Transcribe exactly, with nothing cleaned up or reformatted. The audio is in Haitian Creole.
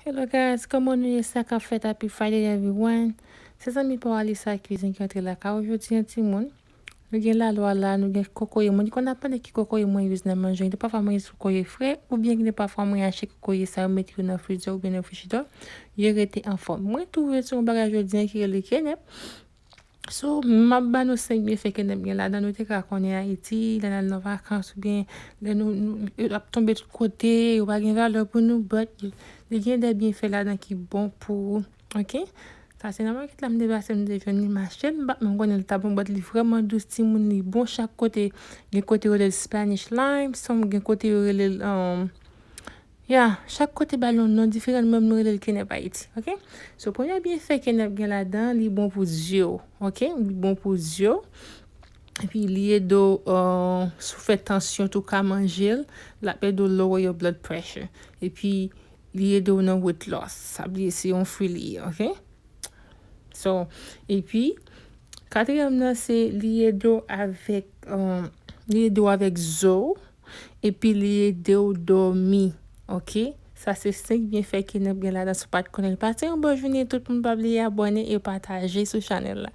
Hello guys, kòman nou ye? Sa k ap fèt? Happy Friday everyone. Se zanmi pa w Alisa Cuisine ki antre lakay ou jodi a timoun. Nou gen lalwa la, nou gen kokoye. Moun konn ap mande ki kokoye mwen use nan manje. Gen de pafwa mwen use kokoye fre, oubyen gen de pafwa mwen achte kokoye sa yo mete yo nan frizè oubyen nan frijidè. Yo rete anfòm. Mwen twouve se yon bagay jodi a ki rele kenèp. So, m ap ba nou senk byenfè kenèp gen ladan. Nou te ka konnen Ayiti, lè n al nan vakans oubyen lè nou, nou, yo ap tonbe tout kote, yo pa gen valè pou nou, but li gen de byenfè ladan ki bon pou ou, ok? Sa se nan makèt la m te pase, m te jwenn li, m achte l, m pa t menm konnen li ta bon, but li vrèman dous timoun, li bon chak kote. Gen kote yo rele l Spanish lime, some gen kote yo rele l, um, ya, chak kote ba l yon non diferan, nou menm nou rele l kenèp Ayiti, ok? So, premye byenfè kenèp gen ladan, li bon pou zye w, ok? Li bon pou zye w. Epi li ede w, uh, si w fè tansyon tou ka manje l, l ap ede w lower your blood pressure. Epi li ede w nan weight loss. Sa vle di se yon fwi li ye, ok? So, epi, katriyèm nan se li ede w avèk, um, li ede w avèk zo w, epi li ede w dòmi, ok? Sa se senk byenfè kenèp gen ladan, si w pa t konnen l. Pase yon bòn jounen, tout moun pa bliye abòne e pataje sou chanèl la.